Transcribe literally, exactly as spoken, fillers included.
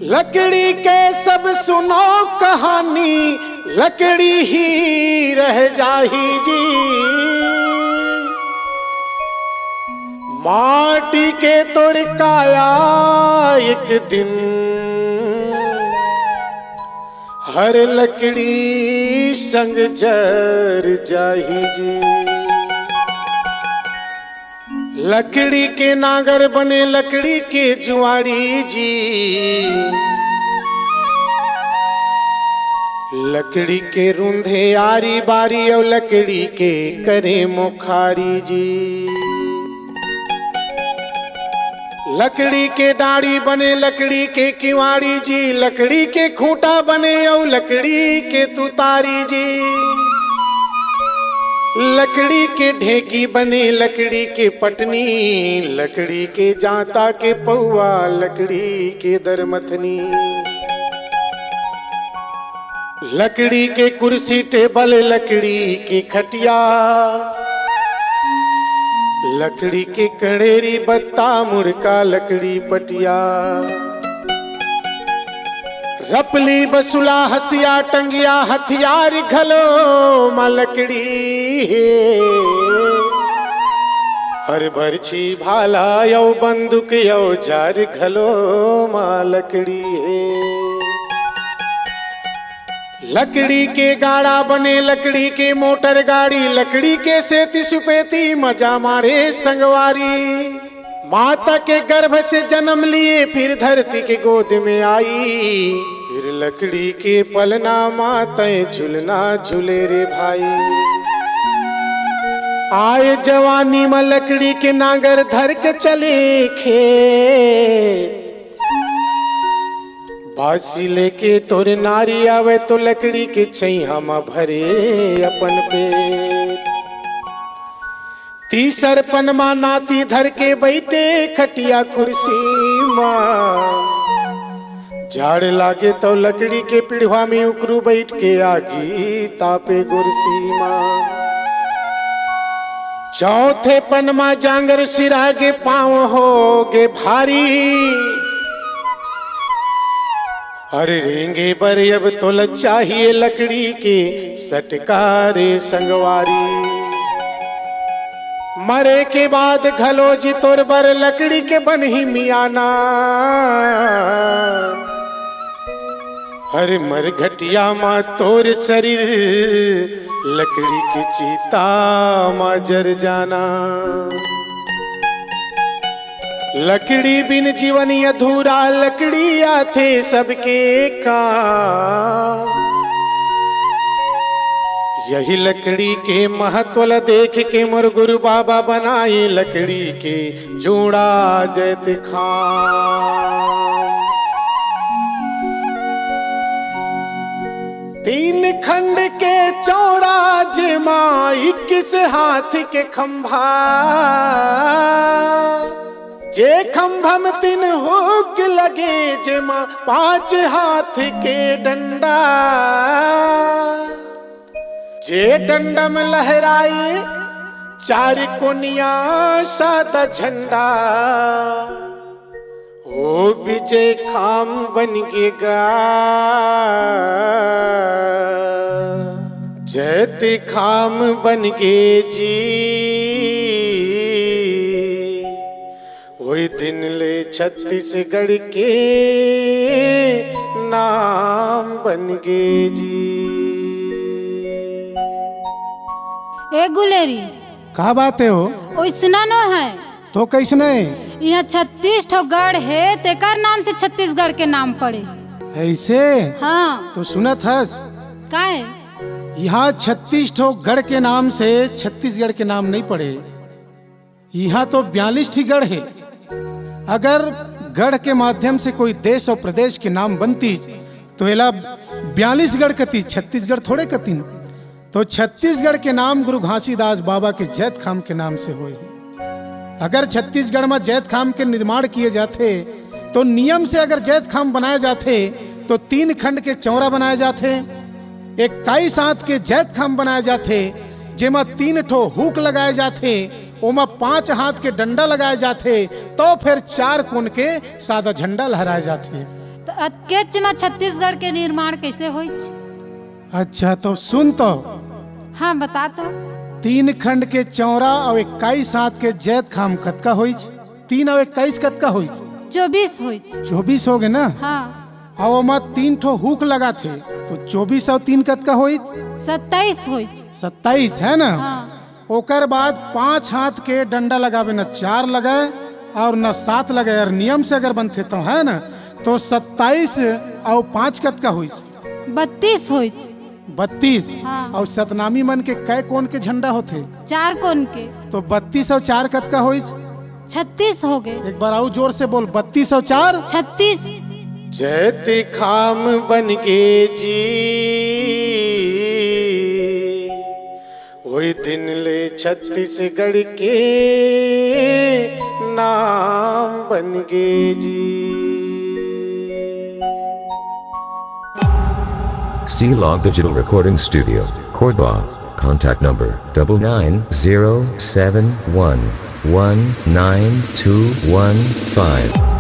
लकड़ी के सब सुनो कहानी, लकड़ी ही रह जाही जी। माटी के तोर काया एक दिन हर लकड़ी संग जर जाही जी। लकड़ी के नांगर बने लकड़ी के जुआड़ी जी। लकड़ी के रूंधे आरी बारी अउ लकड़ी के करे मोखारी जी। लकड़ी के डाड़ी बने लकड़ी के किवाड़ी जी, लकड़ी के खूंटा बने अउ लकड़ी के तुतारी जी। लकड़ी के ढेंकी बने लकड़ी के पटनी, लकड़ी के जांता के पौवा, लकड़ी के दरमथनी। लकड़ी के कुर्सी टेबल, लकड़ी के खटिया, लकड़ी के कड़ेरी बत्ता मुड़का लकड़ी पटिया। रपली बसुला हसिया टंगिया हथियार घलो मा लकड़ी हे। हर बरछी भाला अउ बंदूक अउ जार घलो मा लकड़ी हे। लकड़ी के गाड़ा बने लकड़ी के मोटर गाड़ी, लकड़ी के सेती सुपेती मजा मारे संगवारी। माता के गर्भ से जन्म लिए फिर धरती के गोद में आई, फिर लकड़ी के पलना माता झुलना झूले रे भाई। आए जवानी म लकड़ी के नांगर धर के चले खेत, बासी लेके तोरे नारी आवे तो लकड़ी के छैया म भरे अपन पेट। तीसर पनमा नाती धर के बैठे खटिया कुर्सी मा। जाड़ लागे तो लकड़ी के पिढ़वा में उकरू बैठ के आगी तापे गुरसी मा। चौथे पनमा जांगर सिरागे पाँव होगे भारी। अरे रेंगे बर अब तोला चाहिए लकड़ी के सटकारे संगवारी। मरे के बाद घलो जी तोर बर लकड़ी के बनही मियाना। अरे मरघटिया मा तोर शरीर लकड़ी के चिता मा जर जाना। लकड़ी बिन जीवन अधूरा, लकड़ी आथे सबके काम। यही लकड़ी के महत्व ल देख के मोर गुरु बाबा बनाए लकड़ी के जोड़ा जैत खाम। तीन खंड के चौड़ा जेमा इक्कीस हाथ के खंभा, जे खंभम तीन हुक लगे जेमा पांच हाथ के डंडा, जे डंडम लहराए चार कोनिया सादा झंडा। ओ विजय खाम बन गे गा, जैत खाम बन गे जी। ओई दिन ले छत्तीसगढ़ के नाम बन गे जी। ए गुलेरी, का बात हे हो? ओइसना नो हे। तो कइसने? इहाँ छत्तीस ठो गढ़ हे, तेकर नाम से छत्तीसगढ़ के नाम पड़े। अइसे? हाँ। तो सुनत हस? का हे? इहाँ छत्तीस ठो गढ़ के नाम से छत्तीसगढ़ के नाम नइ पड़े। इहाँ तो बयालीस ठी गढ़ हे। अगर गढ़ के माध्यम से कोई देश अउ प्रदेश के नाम बनतिस, तो एला बयालीस गढ़ कतिस, छत्तीसगढ़ थोड़े कतिन। तो छत्तीसगढ़ के नाम गुरु घासीदास बाबा के जैतखाम के नाम से होय हे। अगर छत्तीसगढ़ म जैतखाम के निर्माण किए जाथे, तो नियम से अगर जैतखाम बनाए जाथे, तो तीन खंड के चौरा बनाए जाथे, इक्कीस हाथ के जैतखाम बनाए जाथे, जेमा तीन ठो हुक लगाए जाथे, ओमा पांच हाथ के डंडा लगाए जाथे, तो फेर चार कोन के सादा झंडा लहराए जाथे। त अतकेच म छत्तीसगढ़ के निर्माण कइसे होइच? अच्छा, तो सुन तो। हाँ, बता तो। तीन खंड के चौरा अउ इक्कीस हाथ के जैतखाम कतका होइच? तीन अउ इक्कीस कतका होइच? चौबीस होइच। चौबीस होगे ना? हाँ। अउ ओमा तीन ठो हुक लगाथे, तो चौबीस अउ तीन कतका होइच? सत्ताईस होइच। सत्ताईस, है ना? हाँ। ओकर बाद पाँच हाथ के डंडा लगाबे, न चार लगे अउ न सात लगे, अउ नियम से अगर बनथे तो, है ना, तो सत्ताईस अउ पाँच कतका होइच? बत्तीस होइच। बत्तीस। हाँ। अउ सतनामी मन के कै कोन के झंडा होथे? चार कोन के। तो बत्तीस अउ चार कतका होइच? छत्तीस होगे। एक बार अउ जोर से बोल, बत्तीस अउ चार? छत्तीस। जैतखाम बन गे जी, ओही दिन ले छत्तीसगढ़ के नाम बन गे जी। C Log Digital Recording Studio, Korba. Contact number double nine zero seven one one nine two one five.